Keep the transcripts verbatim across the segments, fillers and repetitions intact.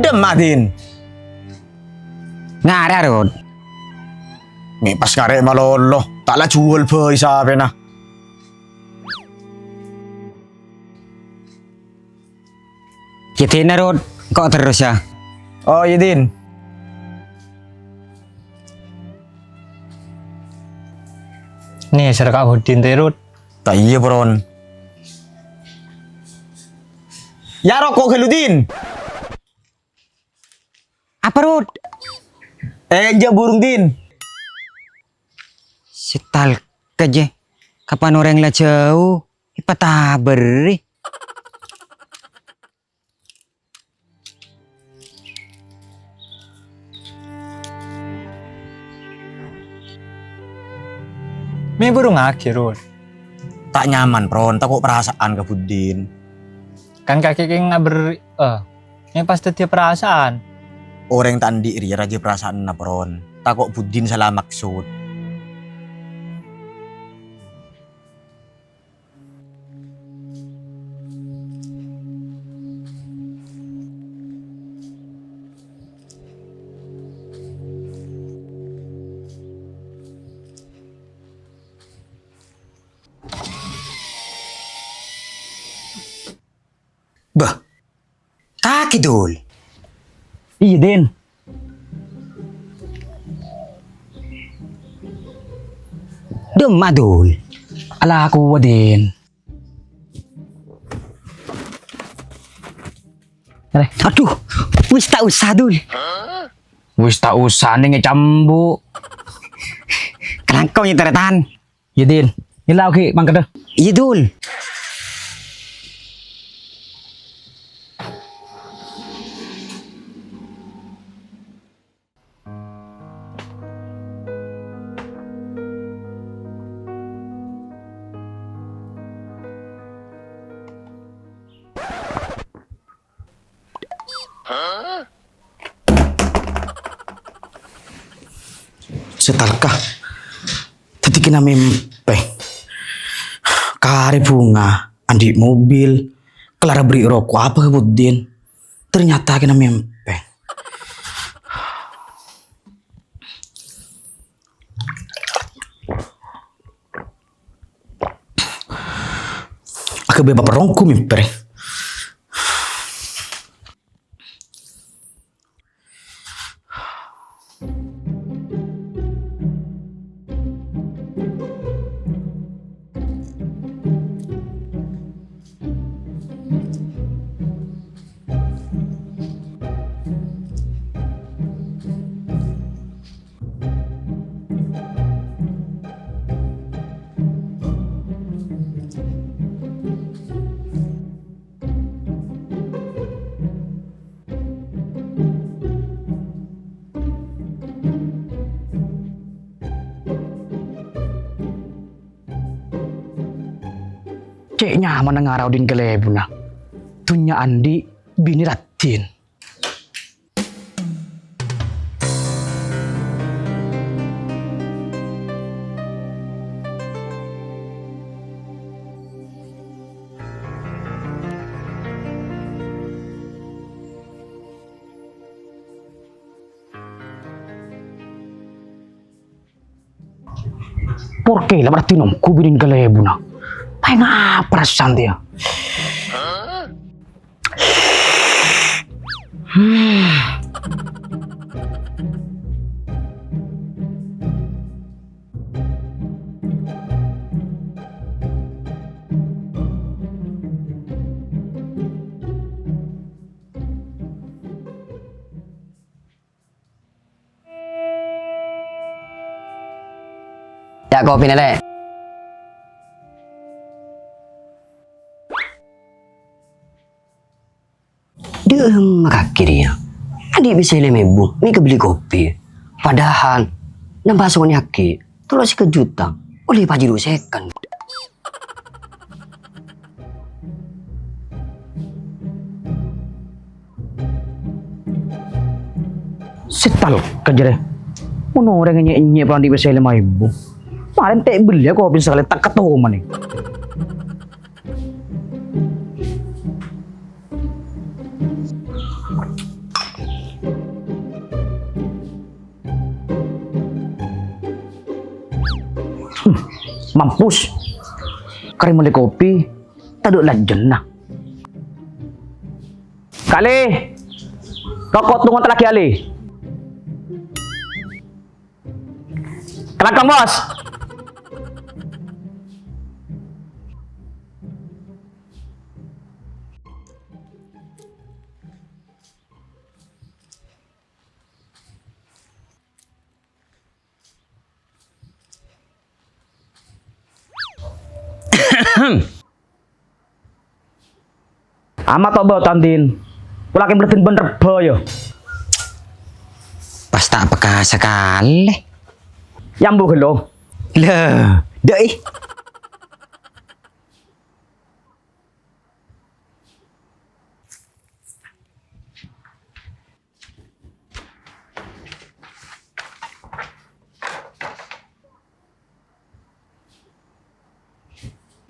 Dâmma, Din. Ngarè, Rut. Mè' pas ngarè' malolo, ta' la juwâl bhâi sapèna. Yâ, Din, Rut. Kok terros, yâ? Oh, iyâ, Din. Nè, sèra ka Budin, tè, Rut. Ta' iyâ, Pron. Yâ, roko' ghâllu, Din. Apa, Rut? Eh, enjâ' burung, Din. Setal kejè. Kapan orèng la jhâu, èpatabâri. Mè' burung aghi, Rut. Ta' nyaman, Pron. Tako' perasaan ka Budin. Kan kakè kè ngabâr, eh, mè' pas dhâddhiyâ perasaan. Orèng ta' andi' rèya rajâ perasaanna, Pron. Tako' Budin sala maksod. Bâh, kakè, Dul. Iyâ, Din. Dâmma, Dul. Alakowa, Din. Adhu, wis ta' osa, Dul. Wis ta' osa, nèng ècambu'. Kalangkong nyè tarètan. Iyâ, Din. Nyella ogi mangkadhâ. Iyâ, Dul. Setalka. Dhâddhi kèna mèmpè. Karè bhunga, andi' mobil, kelar aberri' roko' apa ka Budin. Ternyata kèna mèmpè. Aghâbây bâpa' ronggu mèmpè. Cè' nyamana ngara odi' kalèbunna. Dhunnya andi', binè raddhin. Porkè la berarti nonggu binè kalèbunna. Paèng apa rassana, yâ? Yâ, kopina, Lè'. Dâ'emma kakè rèya? Andi' pèssè lèma èbu, mè' kabelli kopi. Padahal, nambâ sowèna kakè, tello sèket juta, ollè pajhât du sèket. Setal ka jârèya. Mon orèng nyè'-nyè' pèlang andi' pèssè lèma èbu. Marèn ta' belliyâ kopi sakalè ta' katomanè. Mampus. Karè mellè kopi, tadâ' lajânna. Kali. Roko' tunggu lagi Ali. Kelakang, Bos. Ama' toba, Tandin. Pola kèng bâdân bân rebbhâ, yâ. Pas ta' peka sakalè. Yâ ambu ghâllu. Lè, dâ'i.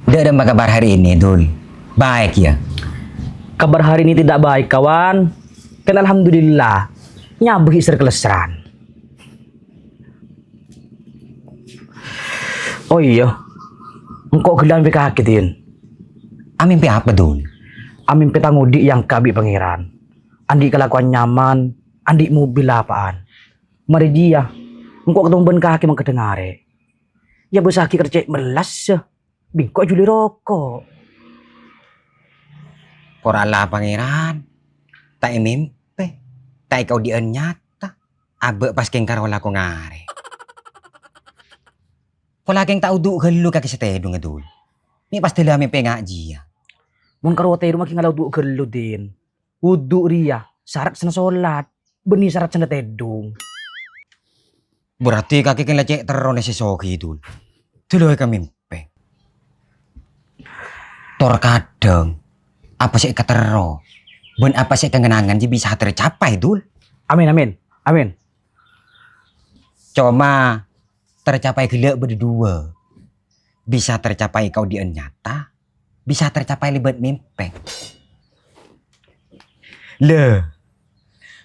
Dâ' remma kabar hari ini, Dul? Baik, yâ? Kabar hari ini tidak baik, kawan. Kan alhamdulillah, nyabâ sèr kalèssèran. Oh iyâ, engko' ghellâ' amèmpè kakè, Din. Amèmpè apa, Dul? Amèmpè tang odi' èangka' bi' Pangèran. Andi' kalakowan nyaman, andi' mobil apa'an. Marè jiyâ, engko' katembhân kakè mangkadhâng arè. Yâ bâsaghi kercè' mellas, yâ. Bi' engko' èjuliyâ roko'. Pora la Pangèran, ta' èmèmpè, ta' èkaodi'ân nyata, abâ' pas kèng karo lako ngarè. Pola kèng ta' udu' ghâllu kakè sè tèdhungnga, Dul. Mè' pas dâlâ mèmpè nga' jiyâ. Mon karo tèdhung magi ngala udu' ghâllu, Din. Wudu' rèya sarat sèna solat, bânnè sarat sèna tèdhung. Berarti kakè kèng la cè' terro nè sè soghi, Dul. Dâlâ èkamèmpè. Tor kadhâng, apa sè èkaterro, bân apa sè èkangen-angen jiyâ bisa tercapai, Dul. Amin, amin, amin. Coma, tercapai ghellâ' bâdâ duwâ'. Bisa tercapai kaodi'ân nyata, bisa tercapai lèbât mèmpè. Lè,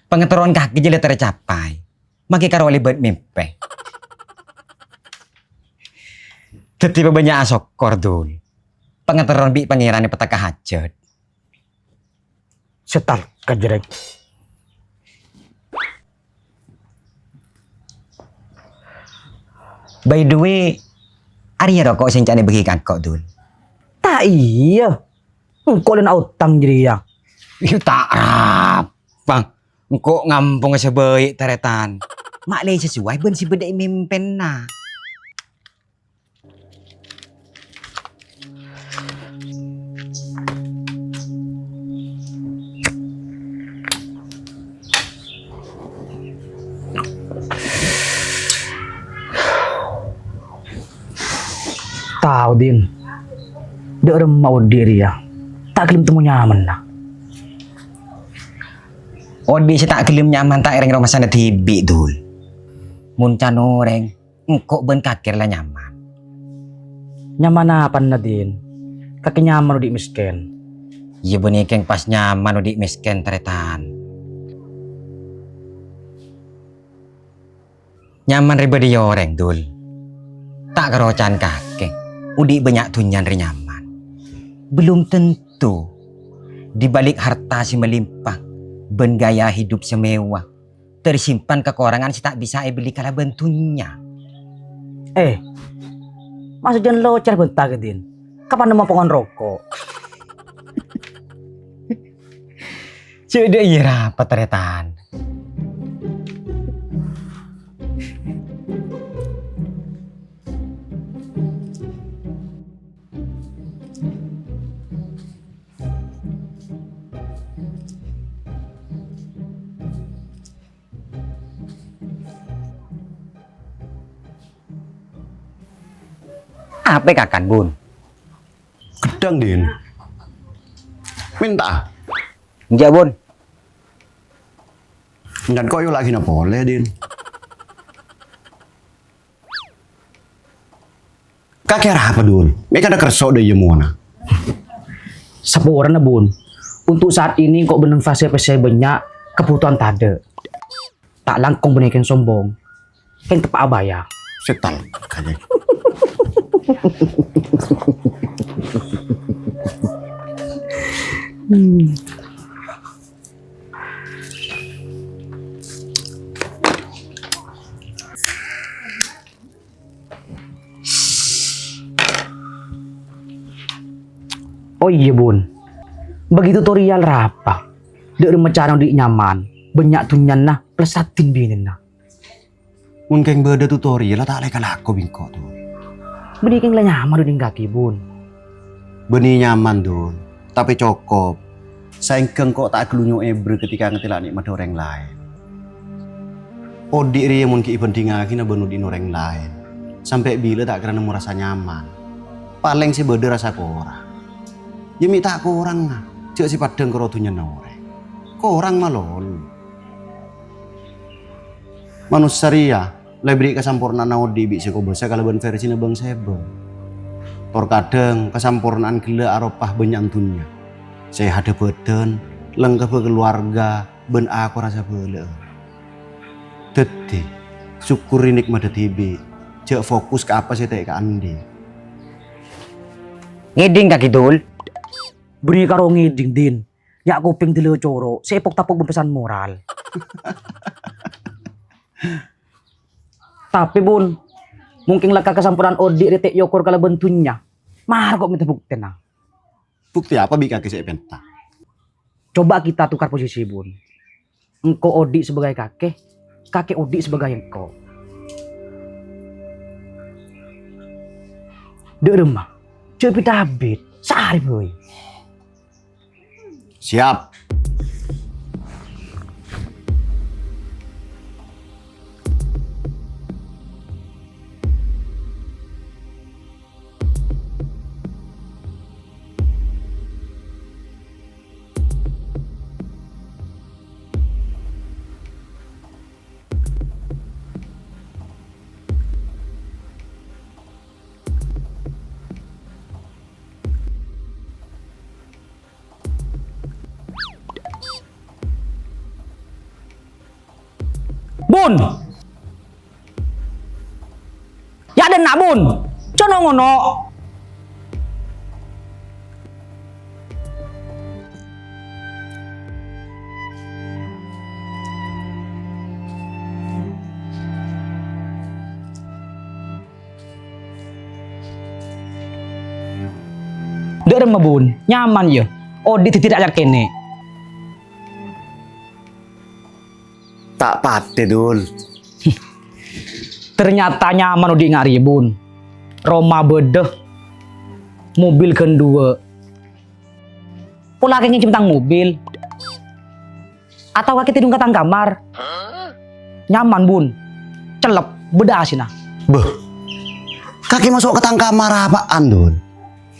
pangaterron kakè jiyâ la tercapai, maghi karo lèbât mèmpè. Dhâddhi pabânnya' asokkor, Dul. Pangaterron bi' Pangèran èpateka hajhât. Setal ka jhâreng. By the way, arèya roko' sè ènca'na èbâghi ka engko', Dul? Ta' iyâ. Engko' la ènaotang jârèya. Iyâ, ta' arapa. Engko' ngampongnga sè bhâi, tarètan. Ma' lè sesuai bân sè bâdâ è mèmpèna. Tao, Din. Dâ' remma odi' rèya. Ta' ghellem temmo nyamana. Odi' sè ta' ghellem nyaman ta' èrèng romasana dhibi', Dul. Mon can orèng, engko' bân kakè la nyaman. Nyaman apana, Din? Kakè nyaman odi' mèskèn. Iyâ, bânnè kèng pas nyaman odi' mèskèn, tarètan. Nyaman rè bâdâ è orèng, Dul. Ta' karo can kakè, odi' bânnya' dhunnyana rè nyaman. Belum tentu di balik harta sè melimpah bân gaya hidup sè mewah, tersimpan kekurangan sè ta' bisa èbelli kalabân dhunnya. Eh, masa jân locar bânta, Din? Kapan nemmo pongon roko'? Cè' dâ' iyâ ra, tarètan. Apa èkakan, Bun? Ghedhâng, Din. Mènta. Enjâ', Bun. Enjâ' kok yola'aghina polè, Din. Kakè arapa, Dul? Mè' kadhâ' kerso dâ' iyâ mowana. Saporana, Bun. Untuk saat ini engko' bânnè fase pèssè bânnya', kebutuhan tadâ'. Ta' langkong bânnè kèng sombong. Kèng teppa' abâyâ. Setan, kakè. Oh iyâ, Bun. Bâgi tutorial rapa? Dâ' remma carana odi' nyaman, bânnya' dhunnyana, plessaddhin binèna. Mon kèng bâdâ tutorial, la ta' lè-kalako bi' engko', Dul. Bânnè kèng la nyaman odi' kakè, Bun. Bânnè nyaman, Dul. Tapè cokop. Saèngghâ engko' ta' ghâllu nyo'èbâ ketika ngatèla' nè'maddhâ orèng laèn. Odi' rèya mon ghi' èbhândhingngaghi bân odi'na orèng laèn, sampè' bilâ ta' kèra nemmo rasa nyaman. Palèng sè bâdâ rasa korang. Yâ mè' ta' korangnga, jhâ' sè paddhâng karo dhunnyana orèng. Korang malolo. Manossa rèya la èberri' kasamporna'anna odi' bi' sè kobâsa kalabân versina bâng-sèbâng. Tor kadhâng kasamporna'an ghellâ' aropa bânnya'an dhunnya, sèhadhâ bhâdhân, lengkebbhâ kaluwarga, bân akorra sabâlâ'ân. Dhâddhi, sokkorè nè'maddhâ dhibi', jhâ' fokus ka apa sè ta' èkaandi'. Ngèdhing, Kakè Dul. Bânnè karo ngèdhing, Din. Nya' kopèng dâlâ coro', sè èpok-tapok bân pesan moral. Tapè, Bun, mon kèng la ka kasamporna'an odi' rèya ta' èokor kalabân dhunnya, mara ko' mènta buktèna. Bukti apa bi' kakè sè èpènta? Coba kita tukar posisi, Bun. Engko' odi' sebagai kakè, kakè odi' sebagai engko'. Dâ' remma, jhâ' bit-abit, sarè bhâi. Siap. Bun! Ya' dânna', Bun! Ca'na ngono! Dâ' remma, Bun? Nyaman, yâ? Odi' dhâddhi ta' anyar kènè'. Ta' patè, Dul. Ternyata nyaman odi' nga' rèya, Bun. Roma bâdâ, mobil ghân duwâ'. Pola kakè ngènjhâm tang mobil. Atawa kakè tèdung ka tang kamar. Nyaman, Bun. Cellep, bâdâ A C-na. Bâh. Kakè maso' ka tang kamar apaan, Dul?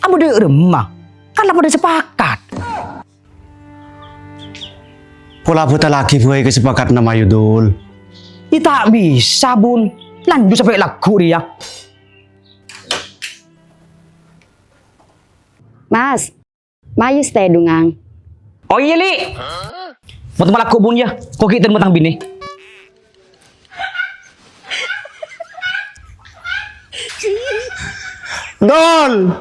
Abâ dâ' remma. Kan la padâ sepakat. Pola bhâtallaghi bhâi kasepakadhânna mayu, Dul. Yâ ta' bisa, Bun. Lanjut sampè' lagghu' rèya. Mas, mayu satèdungan. Oh iyâ, Li. Motto malagghu', Bun, yâ. Ko' ghi' terima tang binè. Dul.